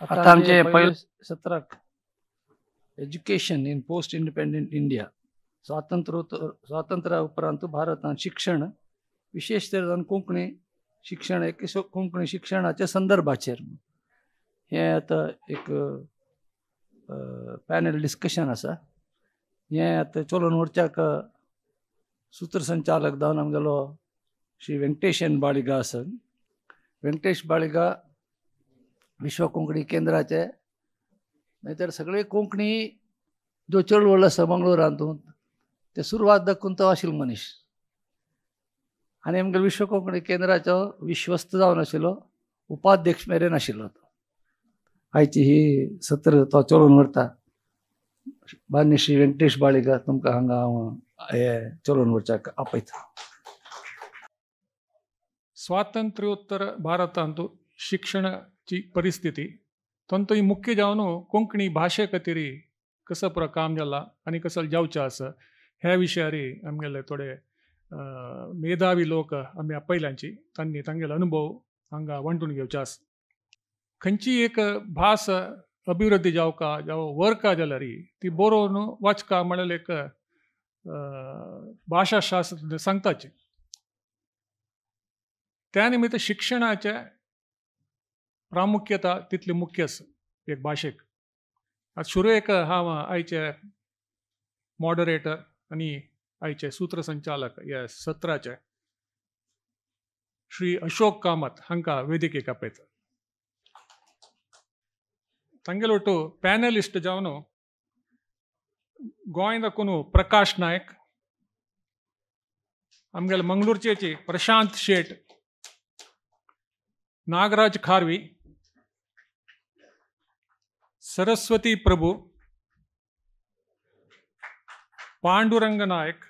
आतां आमचे पयले सत्राक education in post independent India, स्वातंत्र्या उपरांत भारतांत शिक्षण, विशेश तरेन कोंकणी शिक्षण, एक कोंकणी शिक्षणाच्या संदर्भाचेर हें आतां एक पॅनल डिस्कशन आसा. हें आतां चलोवन व्हरच्याक सूत्रसंचालक जावन आमगेलो श्री वेंकटेश एन बाळिगा आसा. वेंकटेश बाळिगा विश्व कोंकणी केंद्राचे, नाहीतर सगळे कोंकणी जो चळवळ आसा मंगळूरांतून ते सुरवात दाखून तो आशिल्लो मनीस आनी आमगेलो विश्व कोंकणी केंद्राचो विश्वस्त जावन आशिल्लो, उपाध्यक्ष मेरेन आशिल्लो तो. आयची ही सत्र तो चलोवन व्हरता. मान्य श्री वेंकटेश बाळिगा तुमकां हांगा हांव हे चलोवन व्हरच्याक आपयता. स्वातंत्र्योत्तर भारतांतु शिक्षणाची परिस्थिती तांतूय मुख्य जावन कोंकणी भाशे खातीर कसो पुरो काम जाला आनी कसो जावचें आसा ह्या विशयार आमगेले थोडे मेधावी लोक आमी आपयल्यांची तांणी तांगेलो अनुभव हांगा वांटून घेवचे आसा. खंयची एक भास अभिवृद्धी जावका जावं वरका जाल्यार ती बरोवन वाचका म्हणल्यार एक भाशाशास्त्र सांगताची. त्या निमित्त शिक्षणाचें प्रामुख्यता तितली मुख्य आसा एक भाशेक. आतां सुरू एक हांव आयचे मॉडरेटर आनी आयचे सूत्रसंचालक ह्या सत्राचे श्री अशोक कामत हांकां वेदिकेक आपयता. तांगेलो तो पॅनलिस्ट जावन गोंय दाखोवन प्रकाश नायक, आमगेले मंगळूरचे प्रशांत शेट, नागराज खारवी, सरस्वती प्रभू, पांडुरंग नायक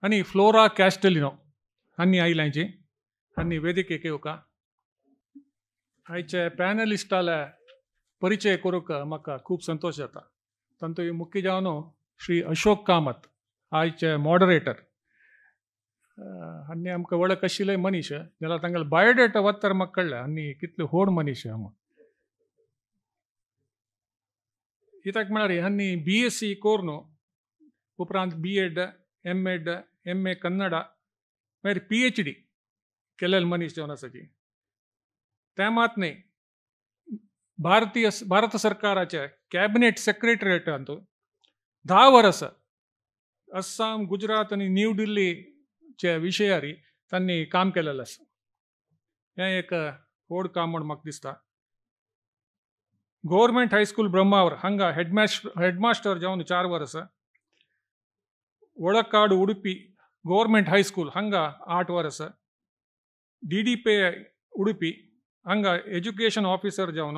आनी फ्लोरा कॅस्टेलिनो हांणी आयल्यांची हांणी वेदिकेक येवका. आयचे पॅनलिस्टाले परिचय करूंक म्हाका खूब संतोश जाता. तांतूय मुख्य जावन श्री अशोक कामत आयचे मॉडरेटर हांणी आमकां वळख आशिल्ले मनीस, जाल्यार तांगेलो बायोडेटा वत्तर म्हाका कळ्ळें आनी कितले व्हड मनीस हांव. कित्याक म्हळ्यार हांणी BSc करून उपरांत BEd, MEd, MA Kannada, मागीर PhD केलेले मनीस जावन आसाची. तें मात न्ही, भारत सरकाराच्या कॅबिनेट सेक्रेटरीटांत 10 वर्सां आसाम, गुजरात आनी न्यू दिल्लीच्या विशयारी तांणी काम केलेलें आसा. हें एक व्हड काम म्हूण म्हाका दिसता. गव्हर्मेंट हायस्कूल ब्रह्मावर हांगा हेडमास्टर जावन 4 वर्सां, वळकाड उडुपी गव्हर्मेंट हायस्कूल हांगा 8 वर्सां, DDP Udupi हांगा एज्युकेशन ऑफिसर जावन,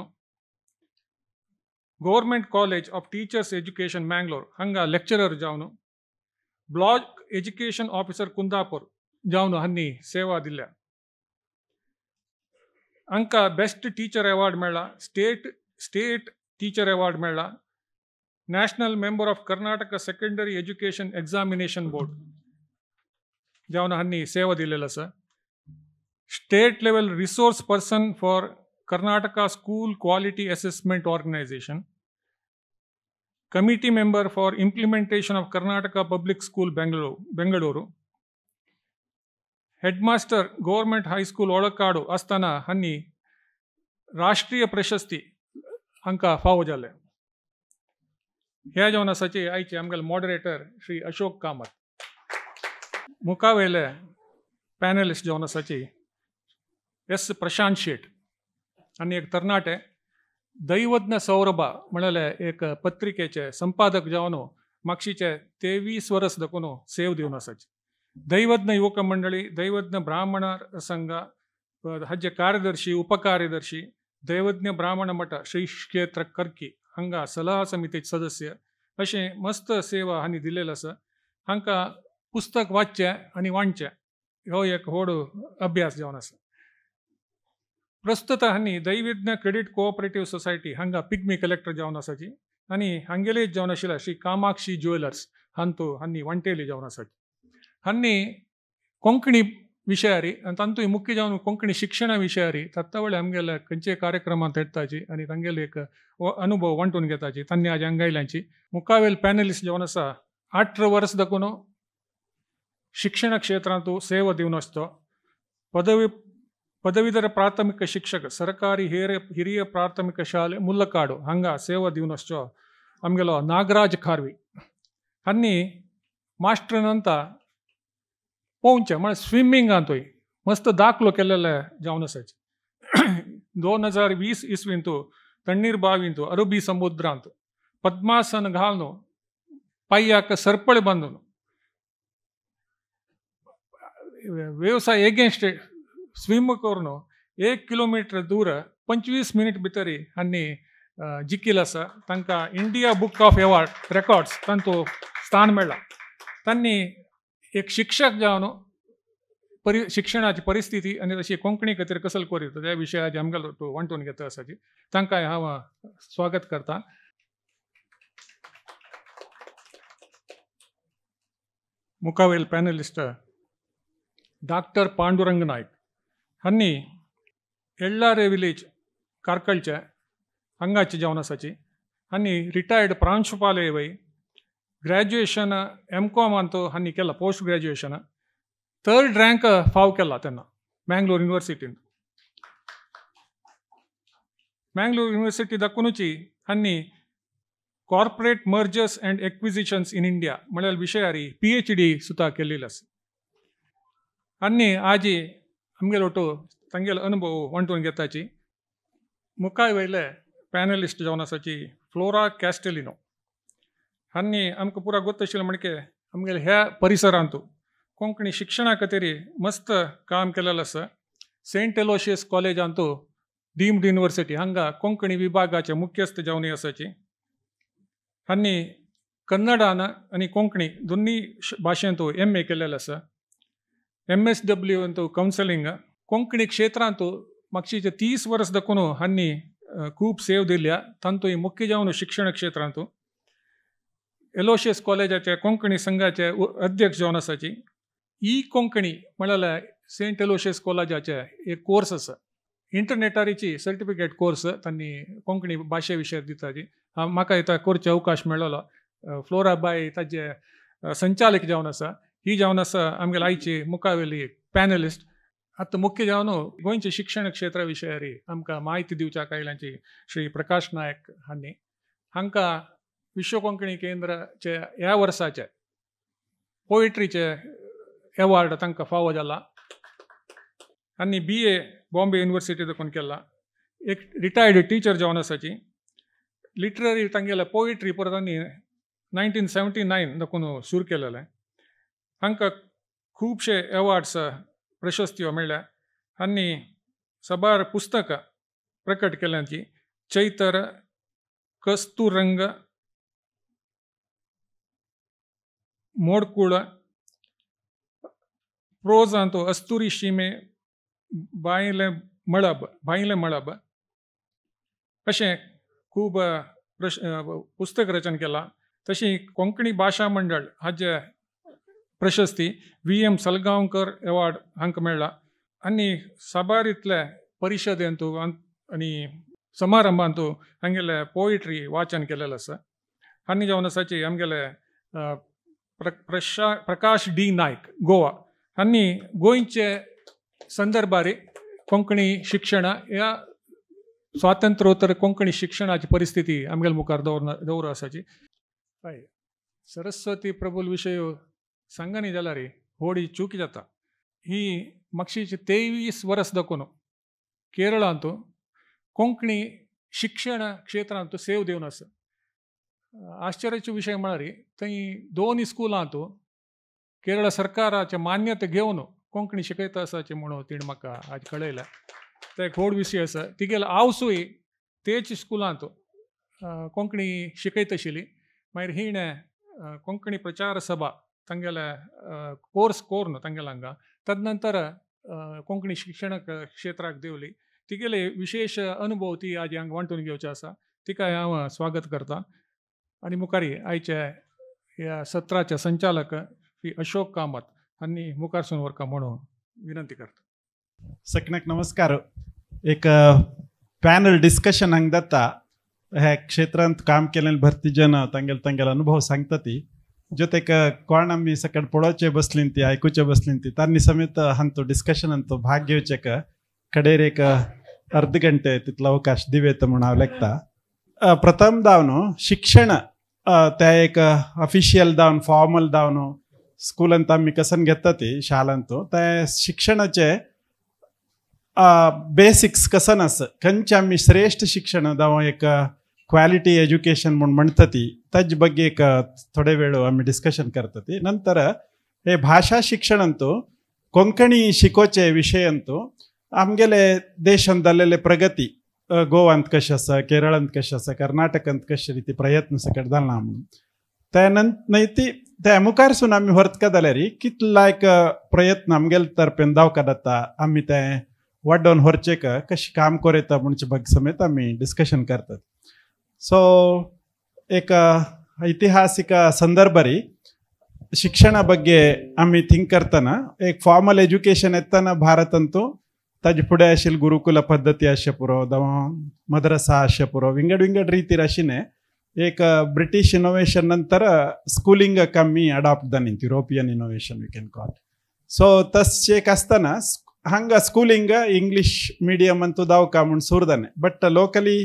government college of teachers education Mangalore हांगा लेक्चरर जावन, ब्लॉक एज्युकेशन ऑफिसर कुंदापूर जावन हांणी सेवा दिल्या. हांकां बेस्ट टिचर अवॉर्ड मेळ्ळा, स्टेट टिचर अवॉर्ड मेळ्ळा, national member of Karnataka secondary education examination board जावन हांणी सेवा दिलेली आसा. State level resource person for Karnataka school quality assessment organisation, committee member for implementation of Karnataka public school Bengaluru, headmaster government high school Olakadu आसतना हांणी राष्ट्रीय प्रशस्ती हांकां फावो जालें. ह्या जावन आसाची आयचे आमगेले मॉडरेटर श्री अशोक कामत. मुखावेले पॅनलिस्ट जावन आसाची एस प्रशांत शेट आनी एक तरणाटे दैवज्ञ सौरभा म्हणलेले एक पत्रिकेचे संपादक जावन मागशीचे 23 वर्स दाखोवन सेव दिवन आसाची. दैवज्ञ युवक मंडळी, दैवज्ञ ब्राह्मण संघ हाजे कार्यदर्शी, उपकार्यदर्शी, दैवज्ञ ब्राह्मण मठ श्री क्षेत्र कर्की हांगा सलाह समितीचे सदस्य अशें मस्त सेवा हांणी दिलेलें आसा. हांकां पुस्तक वाचचें आनी वांटचें हो एक व्हड अभ्यास जावन आसा. प्रस्तुत हांणी दैवज्ञ क्रेडीट कोऑपरेटीव सोसायटी हांगा पिग्मी कलेक्टर जावन आसाची आनी हांगेलेच जावन आशिल्ल्या श्री कामाक्षी ज्वेलर्स हांतू हांणी वांटेली जावन आसाची. हांणी कोंकणी विशयारी आनी तांतूय मुख्य जावन कोंकणी शिक्षणा विशयारी तत्तावळे आमगेले खंयचे कार्यक्रमांत येताची आनी तांगेले एक अनुभव वांटून घेताची तांणी आज हांगा आयल्यांची. मुखावेल पॅनलिस्ट जावन आसा 18 वर्स दाखून शिक्षण क्षेत्रांतू सेवा दिवन आसतो. पदवीधर प्राथमिक शिक्षक सरकारी ಹಿರಿಯ ಪ್ರಾಥಮಿಕ ಶಾಲೆ ಮುಲ್ಲಕಾಡು ಹಂಗ ಸೇವಾ ದಿವನ್ ಅಷ್ಟೋ ಆಮಗೆಲೋ ನಾಗರಾಜ್ ಖಾರ್ವಿ ಹನ್ನಿ ಮಾಸ್ಟ್ರನಂತ ಪೋಂಚೆ म्हळ्यार स्विमींग आंतोय मस्त दाखलो केलेले जावन आसाची. 2020 इस्वींतू तण्णीर बावींतू अरबी समुद्रांत पद्मासन घालून पाय्याक सरपळे बांदून व्यवसाय एगेन्स्ट स्विम करून 1 किलोमीटर दूर 25 मिनिट भितरी हांणी जिखिल्लो आसा. तांकां India book of award records तांतू स्थान मेळ्ळां. तांणी एक शिक्षक जावन शिक्षणाची परिस्थिती आनी तशी कोंकणी खातीर कसल करीत त्या विशयाचे आमगेलो वांटून घेता आसाची. तांकां हांव स्वागत करता. मुखावेल पॅनलिस्ट डॉक्टर पांडुरंग नायक हांणी एल्लारे विलेज कार्कळचे हांगाची जावन आसाची. हांणी रिटायर्ड प्रांशुपाल वय ग्रॅज्युएशन एम कॉम अंतू हांणी केला पोस्ट ग्रॅज्युएशन 3rd rank फाव केला तेन्ना मँगलोर युनिवर्सिटीन. मँगलोर युनिवर्सिटी दाखोवनूची हांणी corporate mergers and acquisitions in India म्हळ्यार विशयारी PhD सुद्दां केल्ली आसा. आनी आजी आमगेलो ಒಟ್ಟು तांगेलो अनुभव वांटून घेताची. मुखार वयले पॅनलिस्ट जावन आसाची फ्लोरा कॅस्टेलिनो हांणी आमकां पुरा गोत आशिल्लें म्हणके आमगेले ह्या परिसरांतू कोंकणी शिक्षणा खातीर मस्त काम केलेलें आसा. सेंट एलोशियस कॉलेजांतू डीम्ड युनिवर्सिटी हांगा कोंकणी विभागाचे मुख्यस्थ जावन आसाची. हांणी कन्नडान आनी कोंकणी दोन्ही भाशेंतू MA केलेलें आसा. MSW अंतू कावन्सिलिंग कोंकणी क्षेत्रांतू मागशीचे 30 वर्स दाखोवन हांणी खूब सेव दिल्या तांतूय मुख्य जावन शिक्षण क्षेत्रांतू. एलोशियस कॉलेजाचे कोंकणी संघाचे अध्यक्ष जावन आसाची. ई कोंकणी म्हळ्यार सेंट एलोशियस कॉलेजाचे एक कोर्स आसा. इंटरनेटारीची सर्टिफिकेट कोर्स तांणी कोंकणी भाशे विशयार दिताची. म्हाका आतां करचे अवकाश मेळ्ळो. फ्लोरा बाय ताजे संचालक जावन आसा. ही जावन आसा आमगेले आयची मुखावेली पॅनलिस्ट. आतां मुख्य जावन गोंयचे शिक्षण क्षेत्रा विशयारी आमकां म्हायती दिवच्याक आयल्यांची श्री प्रकाश नायक हांणी. हांकां विश्व कोंकणी केंद्राचे ह्या वर्साचे पोएट्रीचे एवॉर्ड तांकां फावो जाला. आनी BA Bombay युनिवर्सिटी दाखोवन केला. एक रिटायर्ड टिचर जावन आसाची. लिटररी तांगेले पोएट्री परत आनी 1979 दाखोवन सुरू केलेलें. हांकां खुबशे एवॉर्ड्स प्रशस्त्यो मेळ्ळ्या. आनी साबार पुस्तकां प्रकट केल्यांची चैतर, कस्तुरंग, मोडकूळ, प्रोजांतू अस्तुरी शिमे, बायले मळब, बायले मळब अशें खूब पुस्तक रचन केलां. तशी कोंकणी भाशा मंडळ हाजे प्रशस्ती VM Salgaonkar award हांकां मेळ्ळा. आनी साबार इतले परिशदेंतू आनी समारंभांतू हांगेले पोएट्री वाचन केलेलें आसा. आनी जावन आसाची आमगेले प्रकाश डी नायक गोवा हांणी गोंयचे संदर्भार कोंकणी शिक्षण ह्या स्वातंत्र्योत्तर कोंकणी शिक्षणाची परिस्थिती आमगेले मुखार दवर आसाची. हय, सरस्वती प्रबुल विशय सांगनी जाल्यार व्हड चूक जाता. ही मागशीची 23 वर्स दाखोवन केरळांतू कोंकणी शिक्षण क्षेत्रांतू सेव दिवन आसा. आश्चर्याचो विशय म्हळ्यार थंय 2 स्कुलांतू केरळ सरकाराचे मान्यता घेवन कोंकणी शिकयता आसाचे म्हणून तिणें म्हाका आज कळयलें. ते एक व्हड विशय आसा. तिगेले आवसूय तेच स्कुलांत कोंकणी शिकयत आशिल्ली. मागीर हिणें कोंकणी प्रचार सभा तांगेले कोर्स करून तांगेले हांगा तदनंतर कोंकणी शिक्षण क्षेत्राक देवली. तिगेले विशेश अनुभव ती आज हांगा वांटून घेवचे आसा. तिका हांव स्वागत करता. आनी मुखारी आयचे ह्या सत्राचे संचालक श्री अशोक कामत हांणी मुखार सून व्हरका म्हणून विनंती करता. सकण्याक नमस्कार. एक पॅनल डिस्कशन हांगा जाता. ह्या क्षेत्रांत काम केलेले भरती जन तांगेले तांगेले अनुभव सांगता ती जोतेक कोण आमी सकट पळोवचे बसलीं ती आयकुचे बसलीं ती तांणी समेत हांतो डिस्कशन हांतो भाग घेवचे कडेर एक अर्द घंटे तितलो अवकाश दिवेत म्हूण हांव लेखता. प्रथम दावन शिक्षण त्या एक ऑफिशियल दावन फॉर्मल दावन स्कुलांत आमी कसन घेता ती शालांत त्या शिक्षणाचे बेसिक्स कसन आसा खंयचे आमी श्रेष्ठ शिक्षण जावं एक क्वालिटी एज्युकेशन म्हूण म्हणटा ती ताजे ಬಗ್ಗೆ एक थोडे वेळ आमी डिस्कशन करता ती. नंतर हे भाशा शिक्षण अंतू कोंकणी शिकोवचे विशय अंतू आमगेले देशांत जाल्लेले प्रगती गोवांत कशें आसा, केरळांत कशें आसा, कर्नाटकांत कशें रीती प्रयत्न सकट जाला म्हणून त्या नंतर ती त्या मुखारसून आमी व्हरतका जाल्यार कितला एक प्रयत्न आमगेले तर्फेन जावका जाता आमी तें वाडोवन व्हरचें कशें काम करता म्हणचे बग समेत आमी डिस्कशन करतात. सो एक ऐतिहासिक संदर्भरी शिक्षणा ಬಗ್ಗೆ आमी थिंक करतना एक फॉर्मल एज्युकेशन येतना भारतांतू ताजे फुडें आशिल्ली गुरुकुल पद्दती आसचें पुरो जावं मद्रसा आसचें पुरो विंगड विंगड रितीर आशिल्लें. एक ब्रिटीश इनोवेशन नंतर स्कुलिंगाक आमी अडॉप्ट जालीं, European innovation we can call. So तशें एक आसतना हांगा स्कुलिंग इंग्लीश मिडियम अंतू जावका म्हूण सुरू जालें, बट लोकली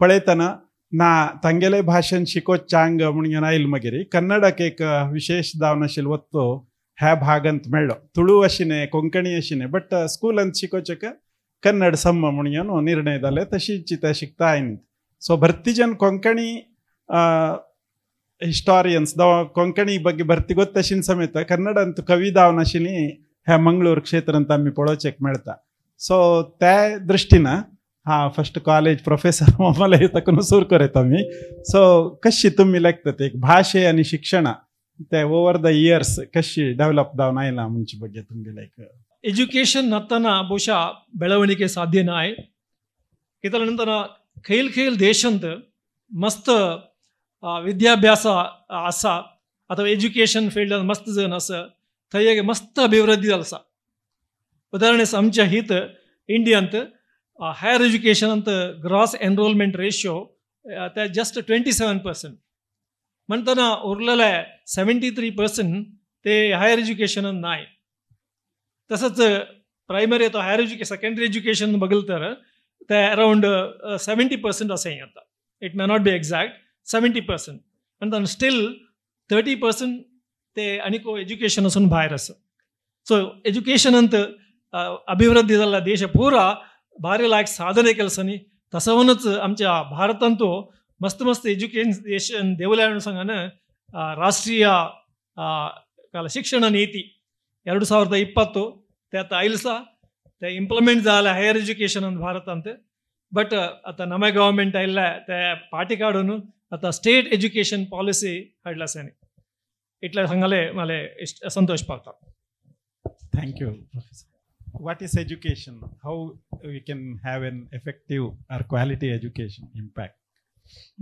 पळयतना ना तांगेले भाशेन शिकोवचें हांगा म्हूण आयल मागीर कन्नडाक एक विशेश जावन आशिल्लो वत्तो ह्या भागांत मेळ्ळो. तुळू आशिल्लें, कोंकणी आशिल्लें, बट स्कुलांत शिकोवचें कन्नड सम्म म्हणून निर्णय जाले तशीच ते शिकता आयनी. सो भरती जन कोंकणी हिस्टोरियन्स जावं कोंकणी ಬಗ್ಗೆ भरती ಗೊತ್ತशिन समेत कन्नडांत कवी जावन आशिल्ली ह्या मंगळूर क्षेत्रांत आमी पळोवचेक मेळटा. सो त्या दृश्टीन हा फस्ट कॉलेज प्रोफेसर मला तकून सुरू करत आमी. सो कशी तुमी लागतात एक भाशे आनी शिक्षणा ते ओवर the years कशी डेव्हलप जावन आयला म्हणचे ಬಗ್ಗೆ तुमगे लायक. ಎಜುಕೇಷನ್ ನತ್ತನ ಬಹುಶಃ ಬೆಳವಣಿಗೆ ಸಾಧ್ಯ ನಾಯ್. ಇದರ ನಂತರ ಖೈಲ್ ಖೈಲ್ ದೇಶಂತ ಮಸ್ತ್ ವಿದ್ಯಾಭ್ಯಾಸ ಆಸ ಅಥವಾ ಎಜುಕೇಷನ್ ಫೀಲ್ಡ್ ಮಸ್ತ್ ಜನ ಆಸ थंय मस्त अभिवृद्धी जाल आसा. उदाहरण आमच्या हित इंडियांत हायर एज्युकेशन अंत ग्रॉस एनरोलमेंट रेशियो ते जस्ट 27% म्हणटना उरलेले 73% ते हायर एज्युकेशन नाय. तसंच प्रायमरी अथवा हायर एज्युके सेकेंडरी एज्युकेशन बघलं तर ते अरावंड 70% असें आता. It may not be exact 70% म्हणटना स्टील 30% ते आनीक एज्युकेशन असून भायर आसा. सो एज्युकेशन अंत अभिवृद्धी जाल्ला देश पूरा भारी लायक साधने ಕೆಲಸನಿ तसवनच आमच्या भारतांतू मस्त मस्त एज्युकेशन देवल्या म्हणून सांगान ರಾಷ್ಟ್ರೀಯ ಶಿಕ್ಷಣ ನೀತಿ 2020 ते आता आयलसा ते इम्प्लिमेंट झालं हायर एज्युकेशन भारतांत. बट आता नवे गव्हर्मेंट आयिल्ले ते पाटी काडून आता स्टेट एज्युकेशन पॉलिसी हाडला आसा. इतले सांगले मला संतोष पावता. Thank you professor. What is education? How we can have an effective or quality education impact?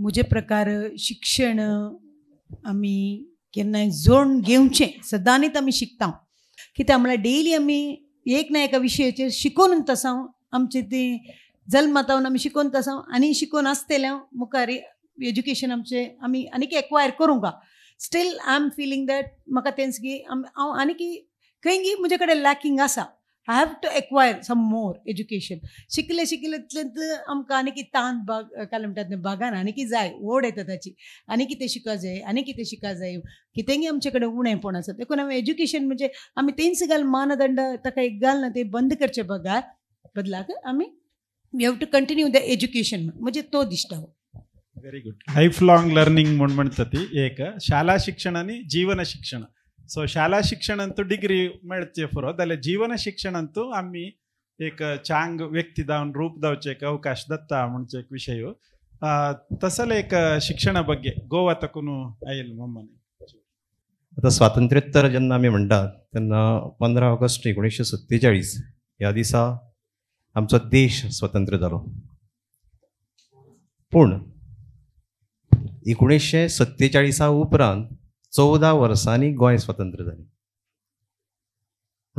म्हजे प्रकार शिक्षण आमी केन्नाय जोड घेवचें सदांच आमी शिकता. कित्याक म्हळ्यार डेली आमी एक ना एका विशयाचेर शिकोवन आसा. आमचें तें जल्मातावन आमी शिकोवन आसा आनी शिकोवन आसतलें मुखार एज्युकेशन आमचें आमी आनीक एक्वायर करूंक. Still I am feeling that म्हाका तेंच की हांव आनीक खंय म्हजे कडेन लॅकिंग आसा. I have to acquire some more education. शिकले शिकले तितलेंत आमकां आनी तान बाग काय म्हणटात बागान आनी कितें जाय ओड येता ताची आनी कितें शिका जाय आनी कितें शिका जाय कितेंय आमचे कडेन उणेपण आसा. देखून आमी एज्युकेशन म्हणजे आमी तेंच घाल मानदंड ताका एक घालना ते बंद करचे बगार बदलाक आमी we have to continue the education म्हणजे तो दिश्टावो. Very good. Life long learning म्हूण म्हणटा ती एक शाळा शिक्षण आनी जीवन शिक्षण. सो शाळा शिक्षण ಅಂತೂ ಡಿಗ್ರಿ मेळचे पुरो जाल्यार जीवन शिक्षण ಅಂತೂ आमी एक चांग व्यक्ती जावन रूप दावचे एक अवकाश दत्ता म्हणचे एक विशय तसले एक शिक्षणा ಬಗ್ಗೆ गोवा तकून आयल मम्माने. आता स्वातंत्र्योत्तर जेन्ना आमी म्हणटात तेन्ना 15 ऑगस्ट 1947 ह्या दिसा आमचो देश स्वतंत्र जालो. पूण 1947 उपरांत 14 वर्सांनी गोंय स्वतंत्र जालें.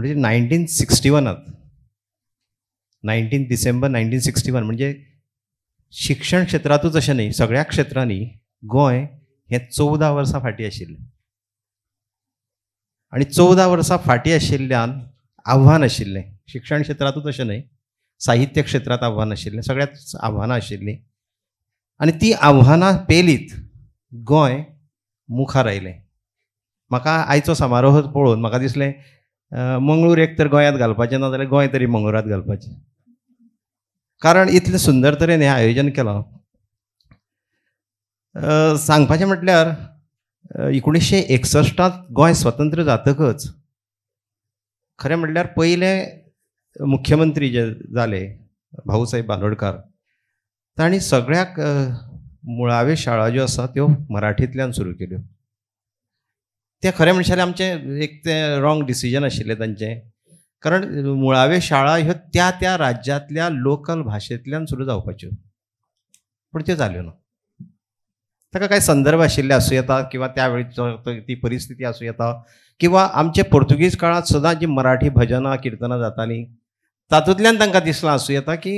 म्हणजे 1961 19 डिसेंबर 1961 म्हणजे शिक्षण क्षेत्रांतूच अशें न्ही, सगळ्या क्षेत्रांनी गोंय हें 14 वर्सां फाटीं आशिल्लें. आनी 14 वर्सां फाटीं आशिल्ल्यान आव्हान आशिल्लें. शिक्षण क्षेत्रांतूच अशें न्हय, साहित्य क्षेत्रांत आव्हान आशिल्लें, सगळ्याच आव्हानां आशिल्लीं. आनी ती आव्हानां पेलीत गोंय मुखार आयलें. म्हाका आयचो समारोह पळोवन म्हाका दिसलें मंगळूर एक तर गोंयांत घालपाचें ना जाल्यार गोंय तरी मंगळूरांत घालपाचें, कारण इतलें सुंदर तरेन हें आयोजन केलां. सांगपाचें म्हटल्यार 1961 गोंय स्वतंत्र जातकच खरें म्हटल्यार पयले मुख्यमंत्री जे जाले भाऊसाहेब बांदोडकार, तांणी सगळ्याक मुळाव्यो शाळा ज्यो आसा त्यो मराठींतल्यान सुरू केल्यो. तें खरें म्हणशाले आमचें एक तें रॉंग डिसिजन आशिल्लें तांचें, कारण मुळाव्यो शाळा ह्यो त्या त्या राज्यांतल्या लोकल भाशेंतल्यान सुरू जावपाच्यो, पूण त्यो जाल्यो ना. ताका कांय संदर्भ आशिल्ले आसूं येता, किंवा त्या वेळचो ती परिस्थिती आसूं येता, किंवा आमचे पोर्तुगीज काळांत सदां जी मराठी भजनां किर्तनां जातालीं तातूंतल्यान तांकां दिसलां आसूं येता की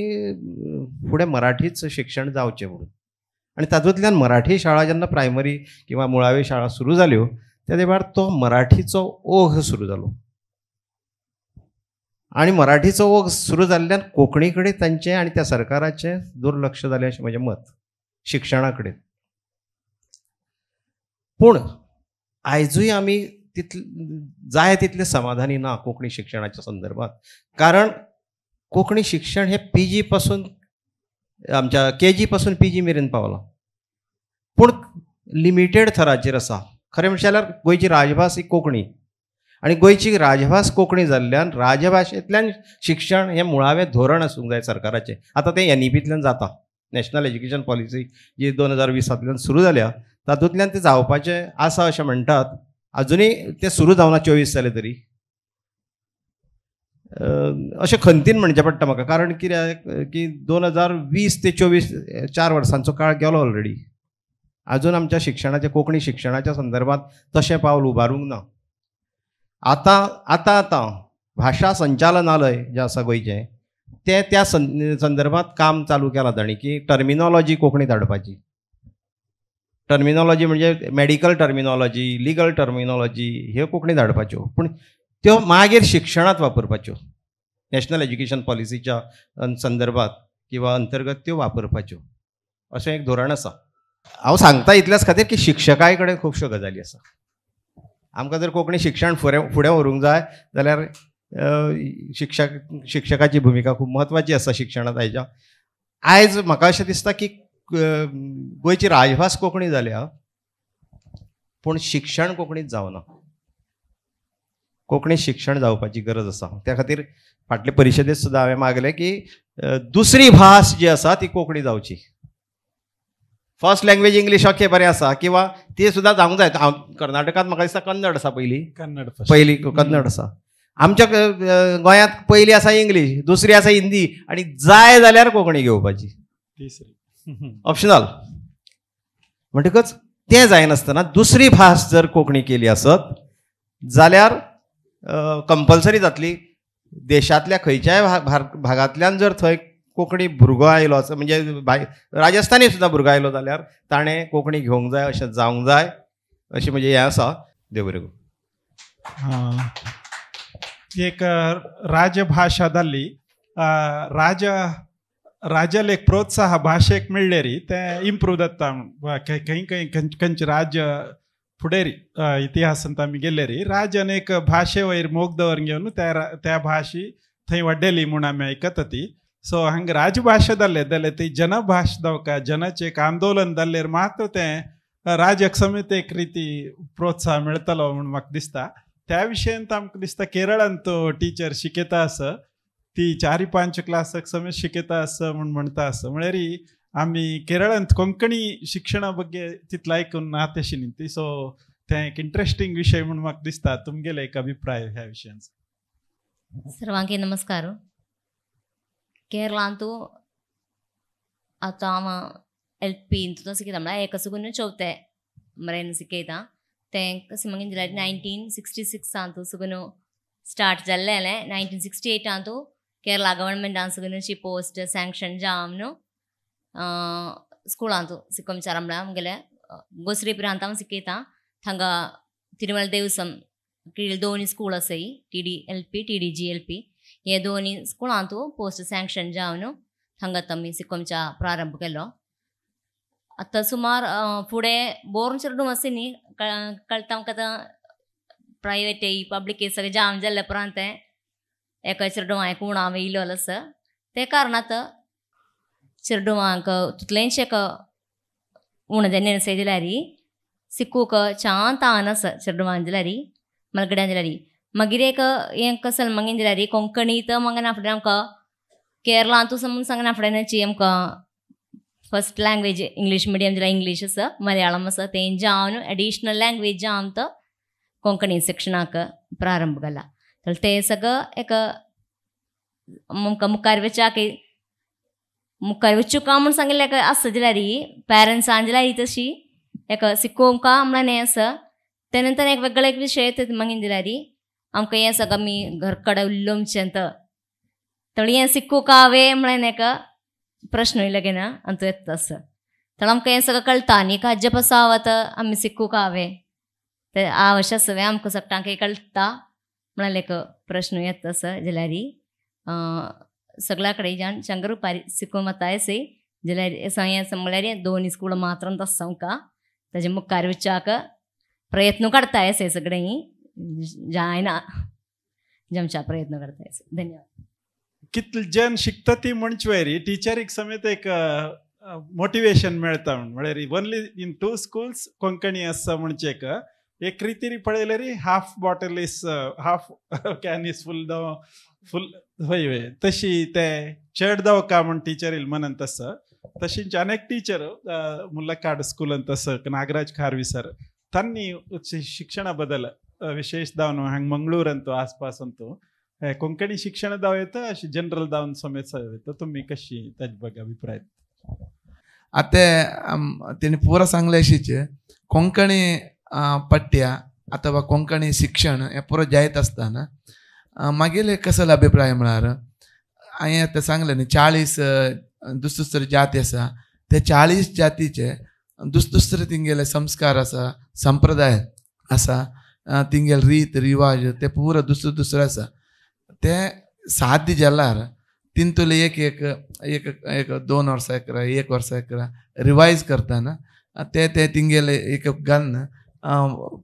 फुडें मराठीच शिक्षण जावचें म्हणून. आनी तातूंतल्यान मराठी शाळा जेन्ना प्रायमरी किंवा मुळाव्यो शाळा सुरू जाल्यो त्या वेळार तो मराठीचो ओघ सुरू जालो. आनी मराठीचो ओघ सुरू जाल्ल्यान कोंकणी कडेन तांचें आनी त्या सरकाराचें दुर्लक्ष जालें अशें म्हजें मत शिक्षणा कडेन. पूण आयजूय आमी तितले जाय तितले समाधानी ना कोंकणी शिक्षणाच्या संदर्भात, कारण कोंकणी शिक्षण हें पी जी पासून आमच्या के जी पासून पी जी मेरेन पावलां, पूण लिमिटेड थराचेर आसा. खरें म्हणशात जाल्यार गोंयची राजभास ही कोंकणी, आनी गोंयची राजभास कोंकणी जाल्ल्यान राजभाशेंतल्यान शिक्षण हें मुळावें धोरण आसूंक जाय सरकाराचें. आतां तें एनईपींतल्यान जाता, नॅशनल एज्युकेशन पॉलिसी जी 2020 सुरू जाल्या तातूंतल्यान तें जावपाचें आसा अशें म्हणटात. अजुनूय तें सुरू जावना, 24 जालें तरी. अशें खंतीन म्हणचें पडटा म्हाका, कारण कित्याक की 2020 ते 24 4 वर्सांचो काळ गेलो ऑलरेडी. अजून आमच्या शिक्षणाच्या कोंकणी शिक्षणाच्या संदर्भात तशें पावल उबारूंक ना. आतां आतां आतां भाशा संचालनालय जें आसा गोंयचें तें त्या संदर्भात काम चालू केलां तांणी, की टर्मिनॉलॉजी कोंकणीत हाडपाची. टर्मिनॉलॉजी म्हणजे मेडिकल टर्मिनॉलॉजी, लिगल टर्मिनॉलॉजी ह्यो कोंकणीत हाडपाच्यो, पूण त्यो मागीर शिक्षणांत वापरपाच्यो, नॅशनल एज्युकेशन पॉलिसीच्या संदर्भात किंवा अंतर्गत त्यो वापरपाच्यो, अशें एक धोरण आसा. हांव सांगता इतल्याच खातीर की शिक्षकाय कडेन खुबश्यो गजाली आसा. आमकां जर कोंकणी शिक्षण फुडें व्हरूंक जाय जाल्यार शिक्षकाची भुमिका खूब म्हत्वाची आसा शिक्षणांत. आयच्या आयज म्हाका अशें दिसता की गोंयची राजभास कोंकणी जाल्या, पूण शिक्षण कोंकणीत जावना. कोंकणी शिक्षण जावपाची गरज आसा. त्या खातीर फाटले परिशदेंत सुद्दां हांवें मागलें की दुसरी भास जी आसा ती कोंकणी जावची. फर्स्ट लँग्वेज इंग्लीश ओके बरें आसा, किंवा ती सुद्दां जावंक जाय. कर्नाटकांत म्हाका दिसता कन्नड आसा पयली, पयली कन्नड आसा. आमच्या गोंयांत पयली आसा इंग्लीश, दुसरी आसा हिंदी, आनी जाय जाल्यार कोंकणी घेवपाची, तिसरी ऑप्शनल. म्हणटकच तें जायनासतना दुसरी भास जर कोंकणी केली आसत जाल्यार कंपल्सरी जातली. देशांतल्या खंयच्याय भागांतल्यान जर थंय कोंकणी भुरगो आयलो आसत, म्हणजे राजस्थानी सुद्दां भुरगो आयलो जाल्यार ताणें कोंकणी घेवंक जाय, अशें जावंक जाय, अशें म्हजें हें आसा. देव बरें करूं. एक राजभाशा जाल्ली, राजाला एक प्रोत्साह भाशेक मेळ्ळेरी तें इम्प्रूव जाता. खंय खंय खंयचे राज्य फुडेरी इतिहासांत आमी गेल्लेरी राजान एक भाशे वयर मोग दवर घेवन त्या भाशी थंय वाडयली म्हूण आमी आयकता ती. सो हांगा राजभाशा जाल्ले जाल्यार ती जनभाश जावका, जनाचें एक आंदोलन जाल्लेर मात्र तें राजाक समेत एक रिती प्रोत्साह मेळटलो म्हूण म्हाका दिसता. त्या विशयांत आमकां दिसता केरळांत तो टिचर शिकयता आसा, ती 4-5 क्लासाक समेत शिकयता आसा म्हूण म्हणटा आसा. म्हळ्यार आमी केरळांत कोंकणी शिक्षणा ಬಗ್ಗೆ तितलो आयकून ना तशी न्ही ती. सो तें एक इंट्रस्टींग विशय म्हूण म्हाका दिसता. तुमगेले एक अभिप्राय ह्या विशयांत. सर्वांक नमस्कार. केरळांतू आतां हांव एल पींत शिकयता, म्हळ्यार एक सुकून चवथे मेरेन शिकयता. तें कशें मागीर 1966 सुकून स्टार्ट जाल्लें 1968 केरला गव्हर्नमेंटान सगळी पोस्ट सँक्शन जावन स्कुलांतू सिकोमचार म्हळ्यार आमगेले गोसरी प्रांतांत शिकयता. थांगा तिरुमल देवसम कीळ दोन स्कूल आसाय, T D L P, T D G L P. हे दोन स्कुलांतू पोस्ट सँक्शन जावन थांगा आमी सिकोमचा प्रारंभ केलो. आतां सुमार फुडें बोर चेडूं आसा न्ही कळटा आमकां आतां प्रायवेट पब्लीक सगळें जाम जाल्ल्या उपरांत तें एका चेडवांक उणाव येयलो आसा. ते कारणांत चेडवांक तितलेंच एक उणें जालें जाल्यार शिकूंक छान तान आसा चेडवां जाल्यार मलगड्यां जाल्यार. मागीर एक हें कसल मागीर जाल्यार कोंकणी तर मागीर फुडें आमकां केरळांतू समज सांगना फुडें आमकां फर्स्ट लँग्वेज इंग्लीश मिडियम जाल्यार इंग्लीश आसा, मलयाळम आसा, तें जावन एडिशनल लँग्वेज जावन तो कोंकणी शिक्षणाक प्रारंभ केला. तर तें सगळं एक आमकां मुखार वचाक मुखार वचूंक म्हूण सांगिल्लें एक आसा जाल्यार पेरंट्सान जाल्यार तशी एक शिकोवंक म्हणून हें आसा. ते नंतर एक वेगळे एक विशय मागीर जाल्यार आमकां हें सगळं आमी घर कडेन उलोवचें तर हें शिकूंक हांवें म्हणून एक प्रश्न येयलो ना आनी येता आसा. तर आमकां हें सगळं कळटा आनी हाजे पासून आतां आमी शिकूंक हांवें ते आवश्य सगळें आमकां सगळ्यांक कळटा म्हळ्यार एक प्रश्न येता आसा. जाल्यार सगळ्या कडेन जावन शंकर रुपारी शिकूंक वता आसा जाल्यार हें म्हळ्यार दोन स्कूल मात्र आसा आमकां ताजे मुखार वचाक प्रयत्न करता आसा सगळें जायना जमच्या प्रयत्न करता आसा. धन्यवाद. कितले जन शिकता ती म्हणचे वयर टिचरीक समेत एक मोटिवेशन मेळटा म्हण म्हळ्यार ओन्ली इन 2 स्कूल्स कोंकणी आसा म्हणचे एक एक रितीरी पळयल्यार half bottle is half can is full दाव फूल हय हय तशी ते चड दाव का म्हण टिचरील म्हणत आसा. तशींच अनेक टिचर मुल्लकाड स्कुलांत आसा नागराज खारवी सर तांणी शिक्षणा बदल विशेष दावन हांग मंगळूर अंतू आसपास अंतू कोंकणी शिक्षण दाव येता अशी जनरल दावन समेत येता. तुमी कशी ताजे ಬಗ್ಗೆ अभिप्राय? आतां तेणी पुरा सांगलें अशीच कोंकणी पठ्य अथवा कोंकणी शिक्षण हें पुरो जायत आसतना मागीर कसलो अभिप्राय म्हळ्यार हांवें आतां सांगलें न्ही 40 दुसरे दुसरे जाती आसा, ते 40 जातीचे दुसरे दुसरे तिंगेले संस्कार आसा, संप्रदाय आसा, तिंगेले रीत रिवाज ते पुरो दुसरे दुसरे आसा. ते साध्य जाल्यार तितूंतले एक एक एक एक 2 वर्सां एकरा 1 वर्सां एकरा रिवायज करतना ते ते तिंगेले एक घालून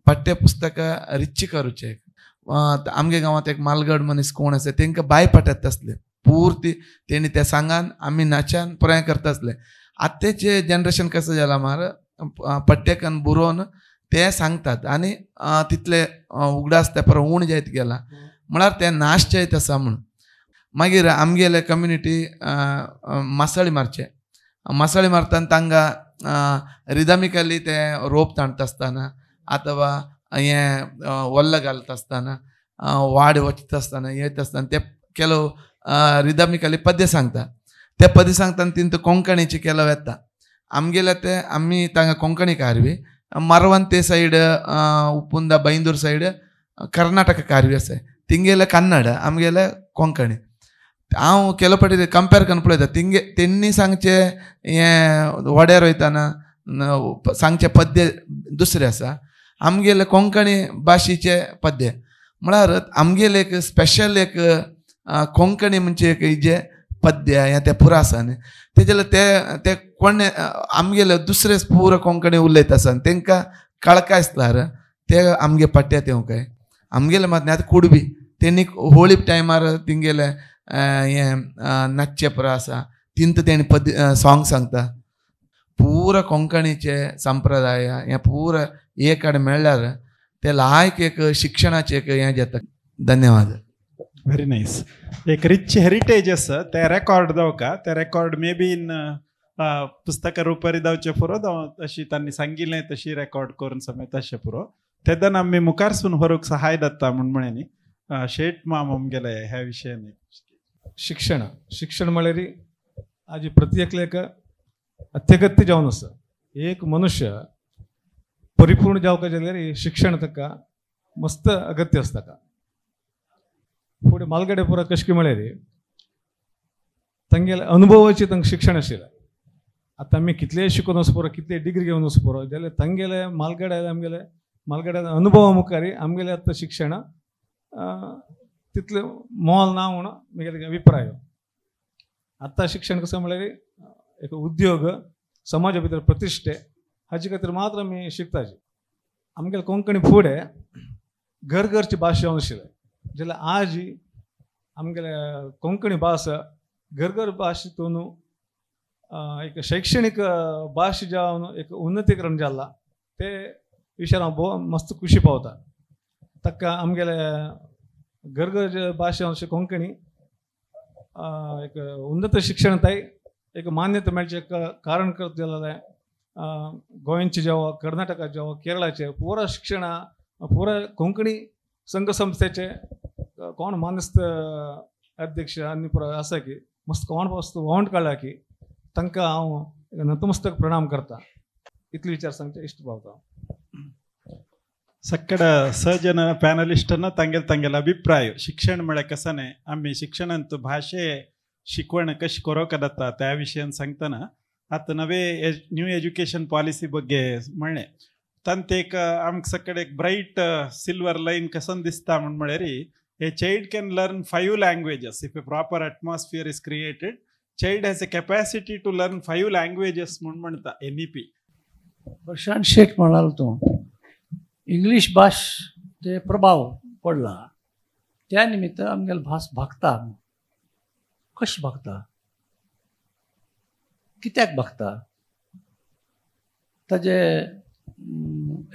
पाठ्यपुस्तकां रिच्च करूचें. आमगे गांवांत एक मालगड मनीस कोण आसा तेंकां बाय पाठयता आसले पुर्ती तेणी ते सांगान आमी नाच्यान पुराय करता आसले. आतांचें जनरेशन कसं जालां मार पठ्यकन बरोवन ते सांगतात आनी तितले उगडास ते परत उण जायत गेला म्हळ्यार ते नाश जायत आसा म्हूण. मागीर आमगेले कम्युनिटी मासळी मारचे, मासळी मारतना तांकां रिदमिकली ते रोप ताणटा आसतना अथवा हें वल्ल घालता आसतना वाड वचता आसतना येता आसतना ते ಕೆಲವು रिदमिकली पद्य सांगता. ते पद्य सांगतना तितून कोंकणीचे ಕೆಲವು येता. आमगेले ते आमी तांकां कोंकणी कारवी मारवंते सायड उपुंदा बैंदूर सायड कर्नाटक कारवी आसा, तिंगेले कन्नड आमगेले कोंकणी. हांव केलो फावटी कंपेर करून पळयता तिंगे तेन्नी सांगचें हें वड्यार वयतना सांगचें पद्य दुसरें आसा, आमगेले कोंकणी भाशेचें पद्य म्हळ्यार आमगेले एक स्पेशल एक कोंकणी म्हणजे एक जे पद्य हें तें पुरो आसा न्ही तेजें ते ते कोण आमगेले दुसरे पुरो कोंकणी उलयता आसा तेंकां कळका आसल्यार ते आमगे पट्ट्यात येवंक काय आमगेले मात न्ही. आतां कुडबी तेणी होळी टायमार तिंगेले हें नाचचें पुरो आसा तिंत तेणी पद्य सॉंग सांगता. पुरो कोंकणीचे संप्रदाय हें पुरो एक कडेन मेळ्ळ्यार ते लायक एक शिक्षणाचें एक हें जाता. धन्यवाद. Very nice. एक रिच हेरिटेज आसा ते रेकॉर्ड जावका ते रेकॉर्ड मे बी इन पुस्तका रुपारी जावचें पुरो जावं अशी तांणी सांगिल्लें तशी रेकॉर्ड करून समेत अशें पुरो तेन्ना आमी मुखारसून व्हरूंक सहाय जाता म्हूण म्हळें न्ही. शेट माम आमगेले ह्या विशयान. शिक्षण शिक्षण म्हळ्यार आज प्रत्येकल्याक अत्यगत्य जावन आसा. एक मनुष्य परिपूर्ण जावका जाल्यार शिक्षण ताका मस्त अगत्य आसता. फुडें मालगडे पुरा कशें म्हळ्यार तांगेले अनुभवाची तांकां शिक्षण आशिल्लें. आतां आमी कितलेय शिकून वचूं पुरो, कितलेय डिग्री घेवन वचूं पुरो, जाल्यार तांगेले मालगडे आमगेले मालगड्या अनुभवा मुखार आमगेले आतां शिक्षण तितलें मोल ना म्हूण म्हगेले अभिप्राय. आतां शिक्षण कसो म्हळ्यार एक उद्योग, समाजा भितर प्रतिश्ठे हाचे खातीर मात्र आमी शिकताची. आमगेले कोंकणी फुडें घर घरची भास जावन आशिल्लें, जाल्यार आज आमगेले कोंकणी भास घर घर भास हितून एक शैक्षणीक भास जावन एक उन्नतीकरण जाला ते विशयान हांव भोव मस्त खुशी पावता. ताका आमगेले घर घर भाशा जावन कोंकणी एक उन्नत शिक्षण ताई एक मान्यता मेळचें कारण करत जाल्यार गोंयचे जावं, कर्नाटकाचे जावं, केरळाचे पुरा शिक्षण पुरा कोंकणी संघ संस्थेचे कोण मानस्त अध्यक्ष आनी पुरा आसा की मस्त कोण वस्तू वावंट काडला की तांकां हांव नतमस्तक प्रणाम करता. इतले विचार सांगचे इश्ट पावता. सಕ್ಕಡ ಸಜನ ಪ್ಯಾನಲಿಸ್ಟನ್ನ ತಂಗೆಲ್ ತಂಗೆಲ್ ಅಭಿಪ್ರಾಯ ಶಿಕ್ಷಣ म्हळ्यार कसं न्ही आमी शिक्षणांत भाशे शिकवण कशी करोंक जाता त्या विशयान सांगतना आतां नवे न्यू एज्युकेशन पॉलिसी ಬಗ್ಗೆ म्हणलें तांत एक आमकां सगळे एक ब्रायट सिल्वर लायन कसं दिसता म्हण म्हळ्यार a child can learn 5 languages if a proper atmosphere is created. Child has a capacity to learn 5 languages म्हूण म्हणटा एन ई पी. प्रशांत शेट म्हणालो तो इंग्लीश भास ते प्रभाव पडला त्या निमित्त आमगेली भास भागता. कशी भागता, कित्याक भागता, ताजे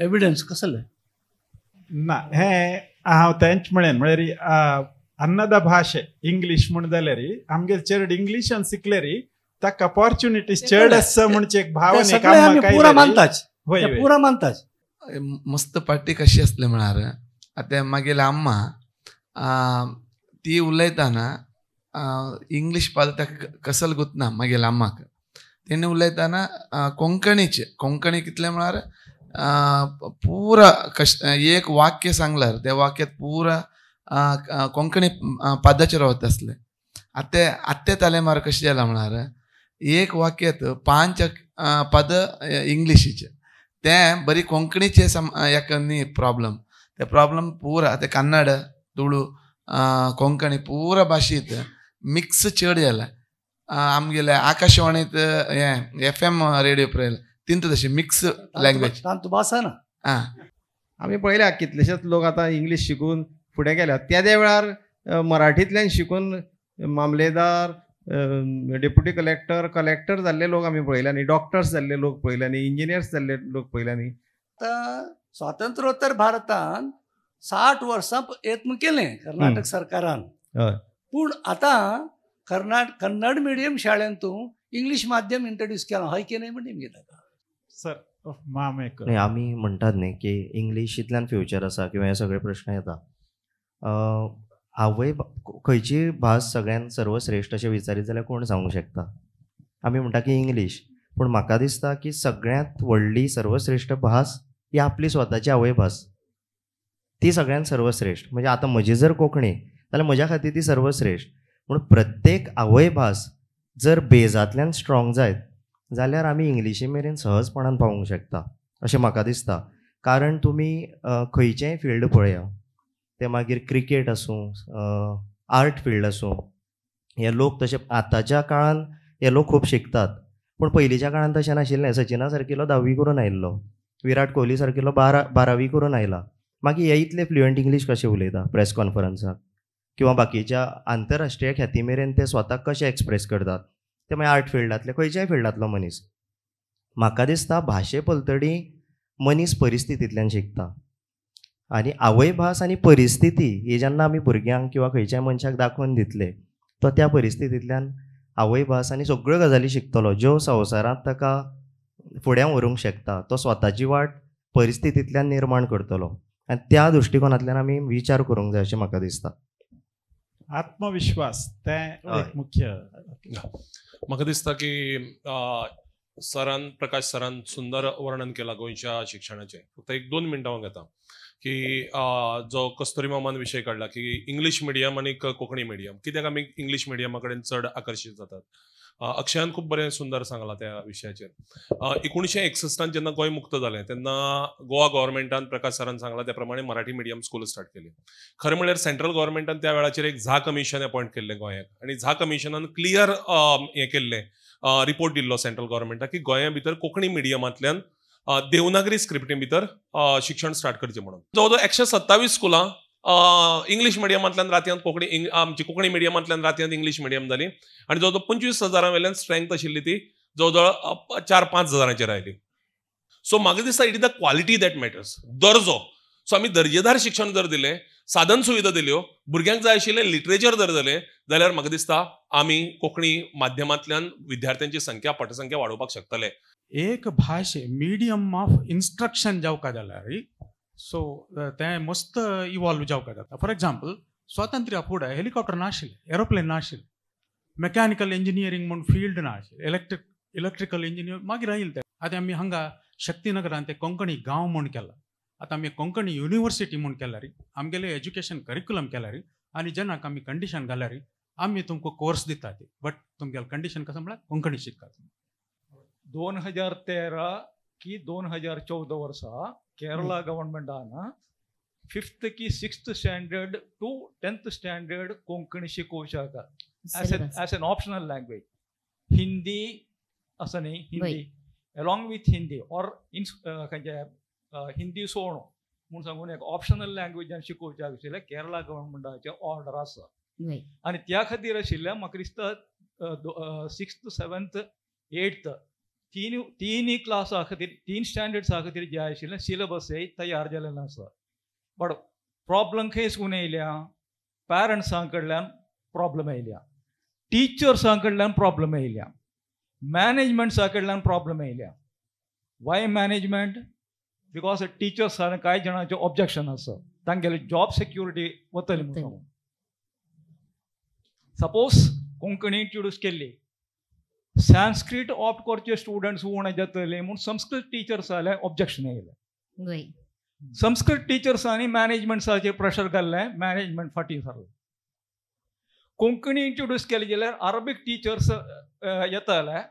एविडन्स कसले ना हें हांव तेंच म्हणेन म्हळ्यार अन्नदा भाशे इंग्लीश म्हूण जाल्यार आमगेले चेड इंग्लिशान शिकल्यार ताका ऑपॉर्च्युनिटीज चड आसा म्हणचे एक भावना पुरा मानताच, पुरा मानताच. मस्त पार्टी कशी आसली म्हळ्यार आतां मागेले अम्मा ती उलयतना इंग्लीश पद ताका कसल गुतना मागेले अम्माक तेणी उलयतना कोंकणीचे कोंकणी कितलें म्हळ्यार पुरा कश एक वाक्य सांगल्यार त्या वाक्यात पुरा कोंकणी पदाचेर वता आसलें. आतां आत्ते तलेमार कशें जालां म्हळ्यार एक वाक्यात 5 पद इंग्लिशीचे तें बरी कोंकणीचे एक न्ही प्रॉब्लम ते प्रॉब्लम पुरा आतां कन्नड तुळू कोंकणी पुरा भाशेंत मिक्स चड जाला. आमगेले आकाशवाणीत हें एफ एम रेडियो पळयलें तितून तशें मिक्स लँग्वेज तांतू भास ना. आं आमी पळयल्या कितलेशेच लोक आतां इंग्लीश शिकून फुडें गेल्यात. त्या वेळार मराठींतल्यान शिकून मामलेदार, डेप्युटी कलेक्टर, कलेक्टर जाल्ले लोक आमी पळयल्या न्ही, डॉक्टर्स जाल्ले लोक पळयल्या न्ही, इंजिनियर्स जाल्ले लोक पळयल्या न्ही. आतां स्वातंत्र्योत्तर भारतान 60 वर्सां यत्न केलें कर्नाटक सरकारान, पूण आतां कन्नड मिडियम शाळेंतून इंग्लीश माध्यम इंट्रोड्यूस केलां हय की न्हय म्हण नेमकें ताका सर माम एक न्ही. आमी म्हणटात न्ही की इंग्लिशींतल्यान फ्युचर आसा किंवा हे सगळे प्रश्न येता. आवय खंयची भास सगळ्यान सर्वश्रेश्ठ अशें विचारीत जाल्यार कोण सांगूंक शकता? आमी म्हणटा की इंग्लीश, पूण म्हाका दिसता की सगळ्यांत व्हडली सर्वश्रेश्ठ भास ही आपली स्वताची आवयभास, ती सगळ्यांत सर्वश्रेश्ठ. म्हणजे आतां म्हजी जर कोंकणी जाल्यार म्हज्या खातीर ती सर्वश्रेश्ठ. पूण प्रत्येक आवयभास जर बेजांतल्यान स्ट्रॉंग जायत जाल्यार आमी इंग्लिशी मेरेन सहजपणान पावूंक शकता अशें म्हाका दिसता. कारण तुमी खंयचेंय फिल्ड पळया, तें मागीर क्रिकेट आसूं, आर्ट फिल्ड आसूं, हे लोक तशे आतांच्या काळान हे लोक खूब शिकतात, पूण पयलींच्या काळान तशें नाशिल्लें. सचिना सारकिलो 10वी करून आयिल्लो, विराट कोहली सारकिलो 12वी करून आयला, मागीर हे इतले फ्लुयंट इंग्लीश कशें उलयता प्रेस कॉन्फरन्साक किंवा बाकीच्या आंतरराष्ट्रीय ख्याती मेरेन ते स्वताक कशें एक्सप्रेस करतात, ते मागीर आर्ट फिल्डांतले खंयच्याय फिल्डांतलो मनीस. म्हाका दिसता भाशे पलतडी मनीस परिस्थितींतल्यान शिकता आनी आवयभास आनी परिस्थिती ही जेन्ना आमी भुरग्यांक किंवा खंयच्याय मनशाक दाखोवन दितले तो त्या परिस्थितींतल्यान आवयभास आनी सगळ्यो गजाली शिकतलो ज्यो संवसारांत ताका फुडें व्हरूंक शकता. तो स्वताची वाट परिस्थितींतल्यान निर्माण करतलो आनी त्या दृश्टिकोनांतल्यान आमी विचार करूंक जाय अशें म्हाका दिसता. आत्मविश्वास तें एक मुख्य. म्हाका दिसता की सरान, प्रकाश सरान सुंदर वर्णन केलां गोंयच्या शिक्षणाचें. फक्त एक 2 मिनटां हांव घेता की जो कस्तुरी मामान विशय काडला की इंग्लीश मिडियम आनी कोंकणी मिडियम, कित्याक आमी इंग्लीश मिडियमा कडेन चड आकर्शीत जातात. अक्षयान खूब बरें सुंदर सांगलां त्या विशयाचेर. 1961 जेन्ना गोंय मुक्त जालें तेन्ना गोवा गव्हर्मेंटान, प्रकाश सरान सांगलां त्या प्रमाणे मराठी मिडियम स्कूल स्टार्ट केली. खरें म्हणल्यार सेंट्रल गव्हर्मेंटान त्या वेळाचेर एक झा कमिशन अपॉयंट केल्लें गोंयाक आनी झा कमिशनान क्लियर हें केल्लें, रिपोर्ट दिल्लो सेंट्रल गव्हर्मेंटाक की गोंया भितर कोंकणी मिडियमांतल्यान देवनागरी स्क्रिप्टी भितर शिक्षण स्टार्ट करचें म्हणून. जवळ जवळ 127 स्कुलां इंग्लीश मिडियमांतल्यान रातयांत कोंकणी, आमची कोंकणी मिडियमांतल्यान रातयांत इंग्लीश मिडियम जाली आनी जवळ जवळ 25,000 वयल्यान स्ट्रेंथ आशिल्ली ती जवळ जवळ 4-5 हजारांचेर आयली. सो म्हाका दिसता it is the quality that matters, दर्जो. सो आमी दर्जेदार शिक्षण जर दिलें, साधन सुविधा दिल्यो, भुरग्यांक जाय आशिल्लें लिटरेचर जर दिलें जाल्यार म्हाका दिसता आमी कोंकणी माध्यमांतल्यान विद्यार्थ्यांची संख्या, पटसंख्या वाडोवपाक शकतले. एक भाशे मिडियम ऑफ इन्स्ट्रक्शन जावका जाल्यार सो तें मस्त इवॉल्व जावका जाता. फॉर एग्जाम्पल, स्वातंत्र्या फुडें हेलिकॉप्टर नाशिल्लें, एरोप्लेन नाशिल्लें, मेकॅनिकल इंजिनियरींग म्हूण फिल्ड ना आशिल्लें, इलेक्ट्रिकल इंजिनियर मागीर आयलें तें. आतां आमी हांगा शक्तीनगरान ते कोंकणी गांव म्हूण केला, आतां आमी कोंकणी युनिवर्सिटी म्हूण केल्यार, आमगेलें एज्युकेशन करिक्युलम केल्यार आनी जेन्ना आमी कंडिशन घाल्यार आमी तुमकां कोर्स दिता ती, बट तुमगेलें कंडिशन कसं म्हळ्यार कोंकणी शिकतात. 2013 की 2014 वर्सा केरला गव्हर्नमेंटान 5th की 6th standard to 10th standard Konkani शिकोवच्याक as an optional language. Hindi असं न्ही, Hindi along with Hindi or in खंयचे हिंदी सोडून म्हूण सांगून एक ऑप्शनल लँग्वेजान शिकोवच्याक आशिल्लें केरला गव्हर्नमेंटाचें ऑर्डर आसा. आनी त्या खातीर आशिल्लें म्हाका दिसता 6th 7th 8th तीनही क्लासा खातीर, 3 स्टँडर्ड्सा खातीर जे आशिल्लें सिलेबस तयार जाल्लें आसा. बट प्रॉब्लम खंय साकून येयल्या, पॅरंट्सां कडल्यान प्रॉब्लम येयल्या, टिचर्सां कडल्यान प्रॉब्लम येयल्या, मॅनेजमेंट्सा कडल्यान प्रॉब्लम येयल्या. Y management? Because टिचर्सान कांय जाणांचें ऑब्जेक्शन आसा, तांगेली जॉब सेक्युरिटी वतली म्हणून. सपोज कोंकणी इंट्रोड्यूस केल्ली, संस्कृत ऑप्ट करचे स्टुडंट्स उणे जातले म्हूण संस्कृत टिचर्साले ऑब्जेक्शन येयलें. संस्कृत टिचर्सांनी मॅनेजमेंट्साचेर प्रेशर घाल्लें, मॅनेजमेंट फाटीं सरलें. कोंकणी इंट्रोड्यूस केली जाल्यार अरबीक टिचर्स येतले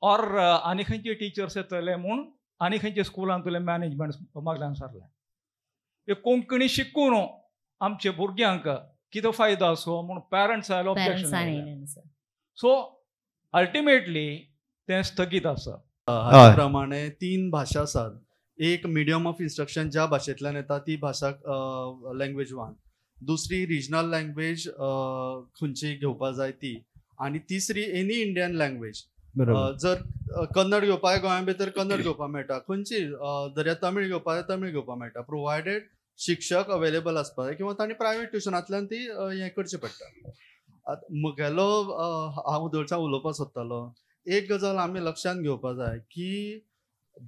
ऑर आनी खंयचे टिचर्स येतले म्हूण आनी खंयचे स्कुलांतले मॅनेजमेंट मागल्यान सरलें. कोंकणी शिकून आमच्या भुरग्यांक कितें फायदो आसो म्हूण पॅरंट्साले ऑब्जेक्शन. सो अल्टिमेटली तें स्थगीत आसा. हाचे प्रमाणे 3 भाशा आसात. एक मिडियम ऑफ इन्स्ट्रक्शन ज्या भाशेंतल्यान येता ती भाशा लँग्वेज 1, दुसरी रिजनल लँग्वेज खंयची घेवपा जाय ती, आनी तिसरी एनी इंडियन लँग्वेज. जर कन्नड घेवपाक गोंया भितर कन्नड घेवपाक मेळटा, खंयची दर्या तमीळ घेवपाक तमीळ घेवपाक मेळटा, प्रोवायडेड शिक्षक अवेलेबल आसपाक जाय किंवा तांणी प्रायवेट ट्युशनांतल्यान ती हें करचें पडटा. आतां म्हगेलो हांव दळचा उलोवपाक सोदतालो एक गजाल आमी लक्षांत घेवपाक जाय की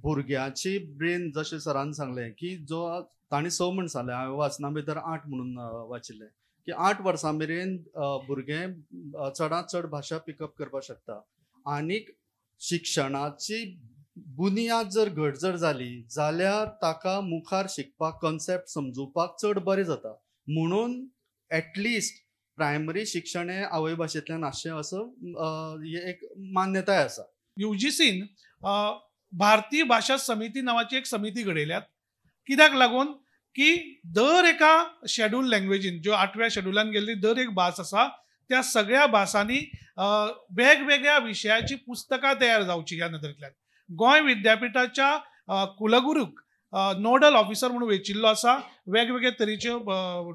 भुरग्याची ब्रेन, जशें सरान सांगलें की जो तांणी 6 म्हण सांगलें, हांवें वाचना भितर 8 म्हणून वाचिल्लें की 8 वर्सां मेरेन भुरगें चडांत चड भाशा पिकअप करपाक शकता. आनीक शिक्षणाची बुनियाद जर घट जर जाली जाल्यार ताका मुखार शिकपाक, कॉन्सेप्ट समजुपाक चड बरें जाता. म्हणून एटलिस्ट प्रायमरी शिक्षण हें आवय भाशेंतल्यान आसचें असो एक मान्यताय आसा. UGCन भारतीय भाशा समिती नांवाची एक समिती घडयल्यात. कित्याक लागून की दर एका शेड्यूल लँग्वेजीन ज्यो 8व्या शेड्युलान गेल्ली दर एक भास आसा त्या सगळ्या भासांनी वेगवेगळ्या विशयाची पुस्तकां तयार जावची ह्या नदरेंतल्यान गोंय विद्यापिठाच्या कुलगुरूक नोडल ऑफिसर म्हणून वेचिल्लो आसा. वेगवेगळे तरेच्यो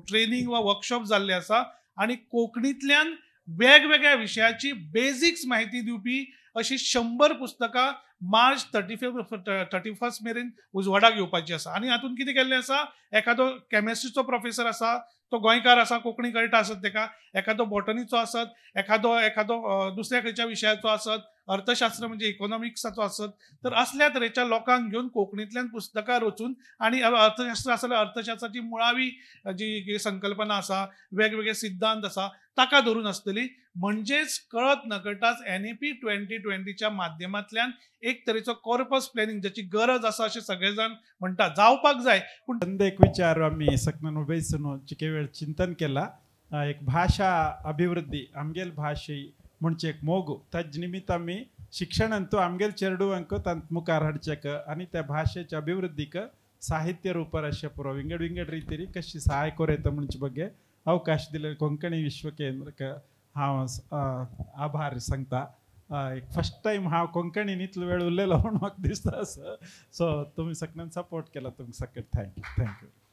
ट्रेनिंग वा वर्कशॉप जाल्ले आसा आनी कोंकणींतल्यान वेगवेगळ्या विशयाची बेजिक्स म्हायती दिवपी अशी 100 पुस्तकां मार्च 31 मेरेन उजवाडाक येवपाची आसा. आनी हातूंत कितें केल्लें आसा, एखादो केमिस्ट्रीचो प्रोफेसर आसा तो गोंयकार आसा, कोंकणी कळटा आसत तेका, एखादो बॉटनीचो आसत, एखादो एखादो दुसऱ्या खंयच्या विशयाचो आसत, अर्थशास्त्र म्हणजे इकॉनॉमिक्साचो आसत, तर असल्या तरेच्या लोकांक घेवन कोंकणींतल्यान पुस्तकां रचून आनी अर्थशास्त्र आसा जाल्यार अर्थशास्त्राची मुळावी जी संकल्पना आसा, वेगवेगळे सिद्धांत आसा ताका धरून आसतली. म्हणजेच कळत नकळटाच NEP 2020च्या माध्यमांतल्यान एक तरेचो कॉर्पस प्लॅनिंग ज्याची गरज आसा अशें सगळे जाण म्हणटा जावपाक जाय. पूण एक विचार आमी सकनान उबेसून चिके वेळ चिंतन केला, एक भाशा अभिवृद्धी आमगेल भाशे म्हणचे एक मोग ताज निमित्त आमी शिक्षणांतू आमगेल चेरडुवांक तांत मुखार हाडचेक आनी त्या भाशेच्या अभिवृद्धीक साहित्य रूपार अशें पुरो विंगड विंगड रितीरी कशी सहाय करूं म्हणचे बगे अवकाश दिले कोंकणी विश्व केंद्र हांव आभार सांगता. एक फर्स्ट टायम हांव कोंकणीन इतलो वेळ उरलेलो म्हूण म्हाका दिसता. सो तुमी सगळ्यान सपोर्ट केला, तुमकां सगळ्यांक thank you. Thank you.